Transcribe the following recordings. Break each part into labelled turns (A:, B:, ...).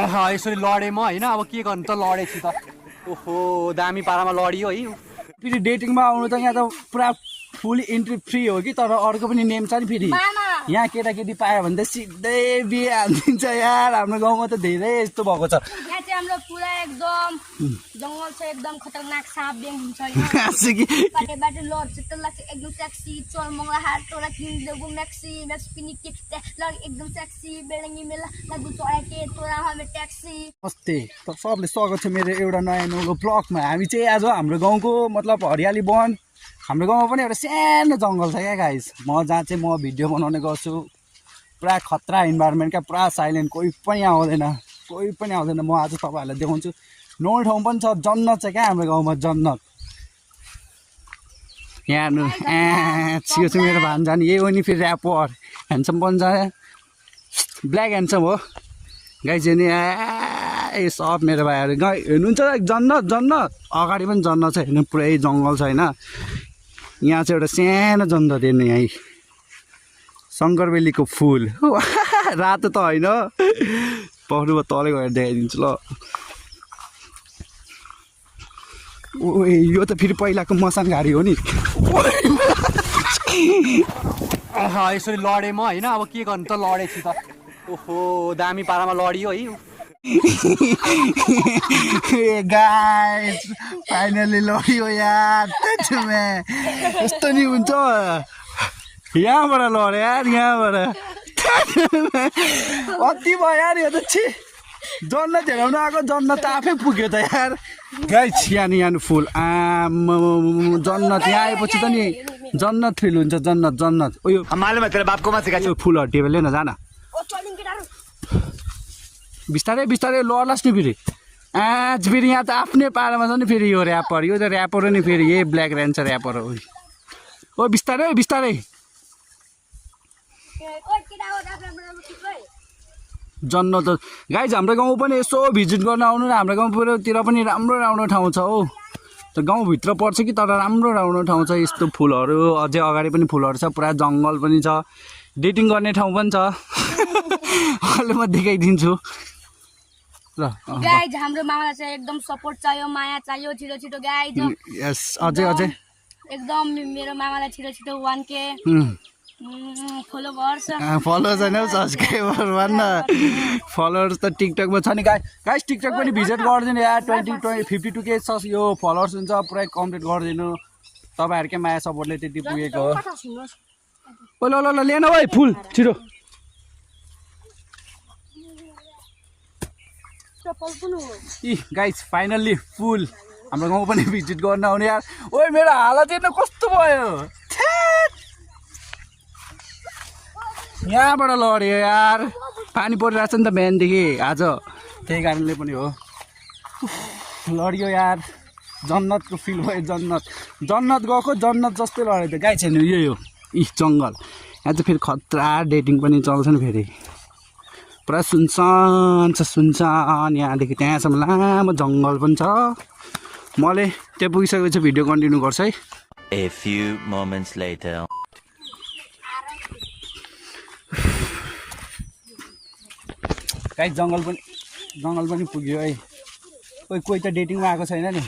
A: यसरी लडेँ म होइन अब के गर्नु त लडेछु त ओहो दामी पारामा लडियो है फेरि डेटिङमा आउनु त यहाँ त पुरा फुल इन्ट्री फ्री हो कि तर अर्को पनि नेम छ नि फेरि यहाँ केटाकेटी पायो भने त सिधै बिहे हालिदिन्छ यार हाम्रो गाउँमा त धेरै यस्तो भएको छ
B: यहाँ चाहिँ हाम्रो पुरा एकदम जङ्गल छ एकदम खतरनाक साँप बेङ हुन्छ बाटो लड्छ त लाग्छ एकदम ट्याक्सी चोरमङ्गला हाट टोरा किन्दगु म्याक्सी म्याक्स पिनी के लग एकदम ट्याक्सी बेलङ्गी मेला लागु चढाके टोरा हामी ट्याक्सी
A: नमस्ते सबले स्वागत छ मेरो एउटा नयाँ नौलो ब्लगमा हामी चाहिँ आज हाम्रो गाउँको मतलब हरियाली वन हाम्रो गाउँमा पनि एउटा सानो जङ्गल छ क्या गाइस म जहाँ चाहिँ म भिडियो बनाउने गर्छु पुरा खतरा इन्भाइरोमेन्ट क्या पुरा साइलेन्ट कोही पनि आउँदैन म आज तपाईँहरूलाई देखाउँछु नौलो ठाउँ पनि छ जन्नत छ क्या हाम्रो गाउँमा जन्नत यहाँ छियो चाहिँ मेरो भान्जा नि यही हो नि फेरि ऱ्यापर ह्यान्डसम पनि छ ब्ल्याक ह्यान्डसम हो गाइस नि ए सब मेरो भाइहरू हेर्नुहुन्छ जन्नत जन्नत अगाडि पनि जन्नत छ हेर्नु पुरै जङ्गल छ होइन यहाँ चाहिँ एउटा सानो जन्नत हेर्नु यहीँ शङ्करबेलीको फुल रातो त होइन पक्रुमा तलै गएर देखाइदिन्छु ल ओ यो त फेरि पहिलाको मसान गाडी हो नि यसरी लडेँ म होइन अब के गर्नु त लडेछु त ओहो दामी पारामा लडियो है गाइस फाइनली लडियो यार यस्तो नि हुन्छ यहाँबाट लड्यो यार यहाँबाट कति भयो यार यो त छि जन्नत हेराउनु आएको जन्नत आफै पुग्यो त यार गाइस यहाँ फुल जन्नत यहाँ आएपछि त नि जन्नत फिल हुन्छ जन्नत जन्नत उयो मालुम तेरो बापको मा सिकायो फुल हट्यो भने न जान बिस्तारै बिस्तारै लड्लास् नि फेरि फेरि यहाँ त आफ्नै पारामा छ नि फेरि यो ऱ्यापर यो त ऱ्यापर हो नि फेरि यही ब्ल्याक ऱ्यान्च ऱ्यापर हो ओ बिस्तारै बिस्तारै जन्नत गाइज हाम्रो गाउँ पनि यसो भिजिट गर्न आउनु न हाम्रो गाउँतिर पनि राम्रो राम्रो ठाउँ छ हो त गाउँभित्र पर्छ कि तर राम्रो राम्रो ठाउँ छ यस्तो फुलहरू अझै अगाडि पनि फुलहरू छ पुरा जङ्गल पनि छ डेटिङ गर्ने ठाउँ पनि छ अहिले म देखाइदिन्छु ल
B: गाइज हाम्रो मामालाई चाहिँ एकदम सपोर्ट चाहियो माया चाहियो छिटो छिटो गाइज
A: यस अझै अझै
B: एकदम मेरो मामालाई छिटो छिटो 1K फलोवर्स
A: छैन सब्सक्राइबर भन्न फलोवर्स त टिकटकमा छ नि गाइस टिकटक पनि भिजिट गरिदिनु यार 52K छ यो फलोवर्स हुन्छ पुरै कम्प्लिट गरिदिनु तपाईँहरूकै माया सपोर्टले त्यति पुगेको हो ओ ल ल ल लिएन भाइ फुल छिटो गाइस फाइनल्ली फुल हाम्रो गाउँ पनि भिजिट गर्न आउने यार ओइ मेरो हालत हेर्नु कस्तो भयो यहाँबाट लड्यो यार पानी परिरहेको छ नि त बिहानदेखि आज त्यही कारणले पनि हो लड्यो यार जन्नतको फिल भयो जन्नत जन्नत गएको जन्नत जस्तै लड्यो त गाई छैन यही हो जङ्गल यहाँ चाहिँ फेरि खतरा डेटिङ पनि चल्छ नि फेरि पुरा सुनसान छ सुनसान यहाँदेखि त्यहाँसम्म लामो जङ्गल पनि छ मैले त्यहाँ पुगिसकेपछि भिडियो कन्टिन्यू गर्छ है
C: A few moments later
A: गाई जङ्गल पनि पुग्यो है कोही त डेटिङमा आएको छैन नि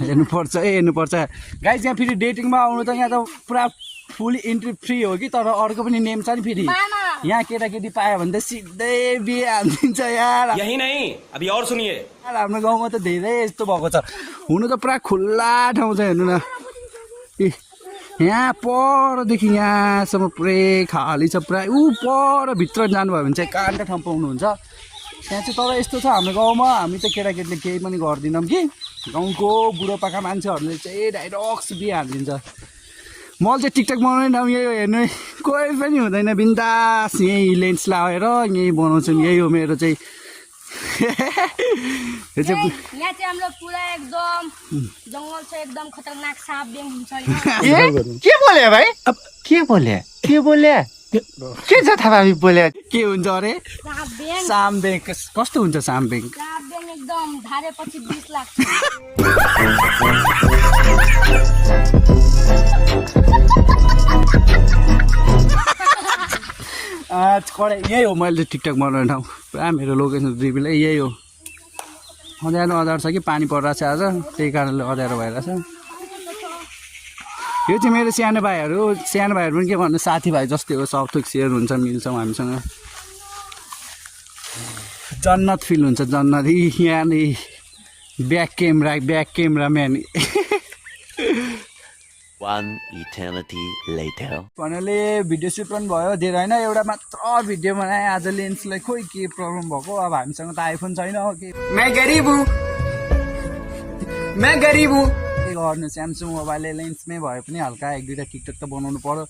A: हेर्नुपर्छ गाइस यहाँ फेरि डेटिङमा आउनु त यहाँ त पुरा फुल इन्ट्री फ्री हो कि तर अर्को पनि नेम छ नि फेरि यहाँ केटाकेटी पायो भने त सिधै बिहे हालिदिन्छ यार
D: यही नहीं अभी और सुनिए
A: हाम्रो गाउँमा त धेरै यस्तो भएको छ हुनु त पुरा खुल्ला ठाउँ छ हेर्नु न यहाँ परदेखि यहाँसम्म पुरै खाली छ पुरा पर भित्र जानुभयो भने चाहिँ कान्टा ठाउँ पाउनुहुन्छ यहाँ चाहिँ तर यस्तो छ हाम्रो गाउँमा हामी त केटाकेटीले केही पनि गर्दैनौँ कि गाउँको बुढोपाका मान्छेहरूले चाहिँ डाइरेक्ट बिहे हालिदिन्छ मैले चाहिँ टिकटक बनाउने ठाउँ यही हो हेर्नु कोही पनि हुँदैन बिन्दास यहीँ लेन्स लगाएर यहीँ बनाउँछु यही हो मेरो चाहिँ
B: यहाँ चाहिँ हाम्रो पुरा एकदम जङ्गल छ एकदम खतरनाक साँप बेङ हुन्छ
A: के बोले भाइ
C: के बोले के छ थाहा बोले
A: के हुन्छ अरे सामबेङ कस्तो हुन्छ सामबेङ
B: एकदम झारेपछि 20 लाग्छ
A: कडा यही हो मैले टिकटक बनाउने ठाउँ पुरा मेरो लोकेसन रिभिल यही हो अँध्यारो छ कि पानी परिरहेको छ आज त्यही कारणले अँध्यारो भइरहेछ यो चाहिँ मेरो सानो भाइहरू पनि के भन्नु साथीभाइ जस्तै हो सब थोक सेयर हुन्छ मिल्छौँ हामीसँग जन्नत फिल हुन्छ जन्नत यहाँनिर back camera man
E: One eternity later.
A: भन्नाले भिडियो सुट पनि भयो धेरै होइन एउटा मात्र भिडियो बनाएँ आज लेन्सलाई खोइ के प्रब्लम भएको अब हामीसँग त आइफोन छैन हो के के गर्नु स्यामसङ मोबाइलले लेन्समै भए पनि हल्का एक दुईवटा टिकटक त बनाउनु पर्यो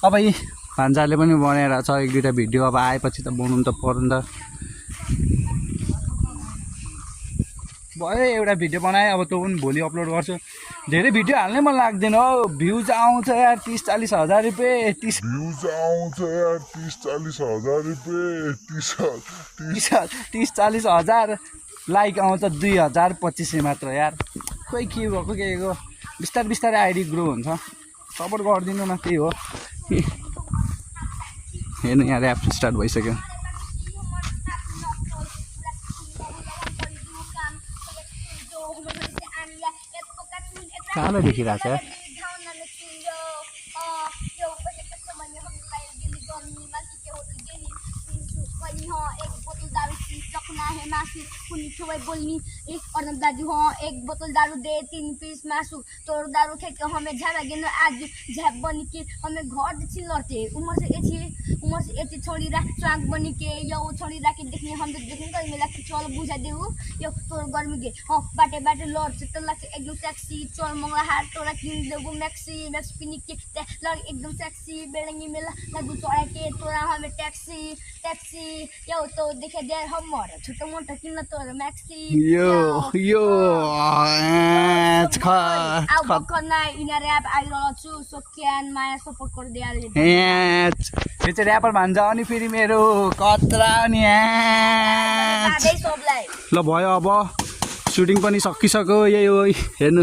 A: अब यी भान्जाले पनि बनाएर छ एक दुईवटा भिडियो अब आएपछि त बनाउनु त पर्यो नि त भयो एउटा भिडियो बनाएँ अब त्यो पनि भोलि अपलोड गर्छु धेरै भिडियो हाल्नै मन लाग्दैन हौ भ्युज आउँछ यार 30-40 हजार रुपियाँ 30-40 हजार लाइक आउँछ 2000-2500 मात्र यार खोइ के भएको के हो बिस्तारै आइडी ग्रो हुन्छ सपोर्ट गरिदिनु न त्यही हो हेर्नु यहाँ ऱ्याप स्टार्ट भइसक्यो कालो देखिरहेको छ
B: दाजू हाँ एक बोतल दारू दे 3 पीस मासू तोर दारू खेत हमें झाड़ा गेनो आज झैप बनी के हमें घर देखी लड़ते उम्र से एची छोड़ी रा स्वाग बनी के यो छोड़ी रा के देखने हम देखने कल मिला के चल बुझा देऊ यो तोर गर्मी के हाँ बाटे लड़ से तो लग एकदम सेक्सी चल मंगला हार तोरा किन देगु मैक्सी पिनी के लड़ एकदम सेक्सी बेलंगी मेला लगू चढ़ा के तोरा हमें टैक्सी यो तो देखे दे हमर छोटो मोटो किन तोर मैक्सी
A: यो चाहिँ ऱ्यापर भन्छ अनि फेरि मेरो कत्रा नि ल भयो अब सुटिङ पनि सकिसक्यो यही हो हेर्नु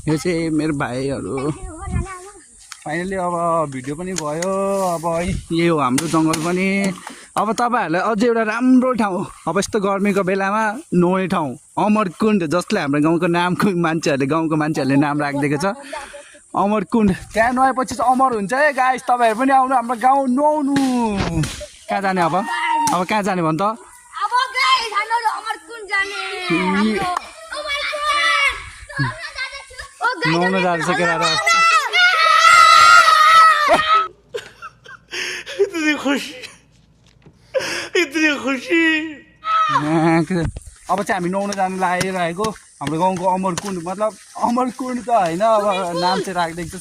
A: यो चाहिँ मेरो भाइहरू फाइनली अब भिडियो पनि भयो अब यही हो हाम्रो जङ्गल पनि अब तपाईँहरूलाई अझै एउटा राम्रो ठाउँ अब यस्तो गर्मीको बेलामा नुहाउने ठाउँ अमरकुण्ड जसले हाम्रो गाउँको गाउँको मान्छेहरूले नाम राखिदिएको छ अमरकुण्ड त्यहाँ नुहाएपछि चाहिँ अमर हुन्छ है गाइस तपाईँहरू पनि आउनु हाम्रो गाउँ नुहाउनु कहाँ जाने अब कहाँ जाने भन् त नुहाउनु जाँदैछ केटा
E: इतनी खुशी
A: अब चाहिँ हामी नुहाउनु जानु लागिरहेको हाम्रो गाउँको अमरकुण्ड मतलब अमरकुण्ड त होइन अब नाम चाहिँ राखिदिएको छ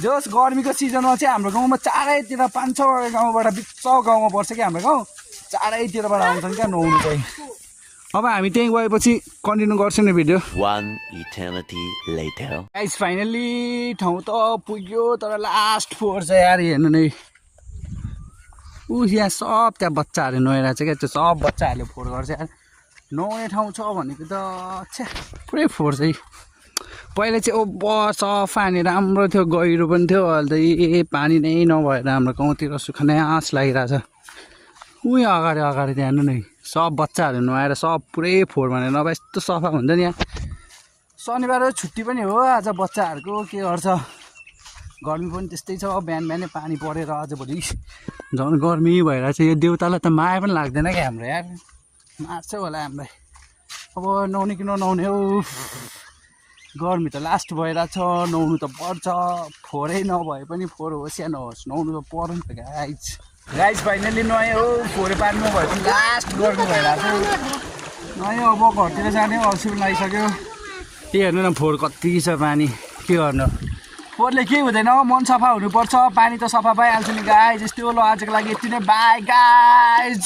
A: जस गर्मीको सिजनमा चाहिँ हाम्रो गाउँमा चारैतिर 5-6 गाउँबाट बिच गाउँमा पर्छ कि हाम्रो गाउँ चारैतिरबाट आउँछन् क्या नुहाउनु चाहिँ अब हामी त्यहीँ गएपछि कन्टिन्यू गर्छौँ नि video
E: One eternity later.
A: Guys finally ठाउँ त पुग्यो तर लास्ट फोर छ यार हेर्नु नै यहाँ सब त्यहाँ बच्चाहरू नुहाएर चाहिँ क्या त्यो सब बच्चाहरूले फोहोर गर्छ यार नुहाउने ठाउँ छ भनेको त छ्या पुरै फोहोर चाहिँ पहिला चाहिँ सफा नि राम्रो थियो गहिरो पनि थियो अहिले त पानी नै नभएर हाम्रो गाउँतिर सुखनास लागिरहेछ यहाँ अगाडि त्यहाँ हेर्नु नै सब बच्चाहरू नुहाएर सब पुरै फोहोर भनेर नभए यस्तो सफा हुन्छ नि यहाँ शनिबार छुट्टी पनि हो आज बच्चाहरूको के गर्छ गर्मी पनि त्यस्तै छ बिहानै पानी परेर आज भोलि झन् गर्मी भएर चाहिँ यो देउतालाई त माया पनि लाग्दैन क्या हाम्रो यार मार्छ होला हामीलाई अब नुहाउने कि ननुहाउने हो गर्मी त लास्ट भइरहेछ नुहाउनु त पर्छ फोहोरै नभए पनि फोहोर होस् या नहोस् नुहाउनु त पर्यो नि त गाइस फाइनली नुहाएँ हो फोहोर पार्नु भए पनि लास्ट गर्मी भइरहेको नुहाएँ अब घरतिर जाने अल्छी लागिसक्यो त्यही हेर्नु न फोहोर कति छ पानी के गर्नु फोहोरले केही हुँदैन मन सफा हुनुपर्छ पानी त सफा पाइहाल्छ नि गाइज यस्तै हो ल आजको लागि यति नै बाई गाइज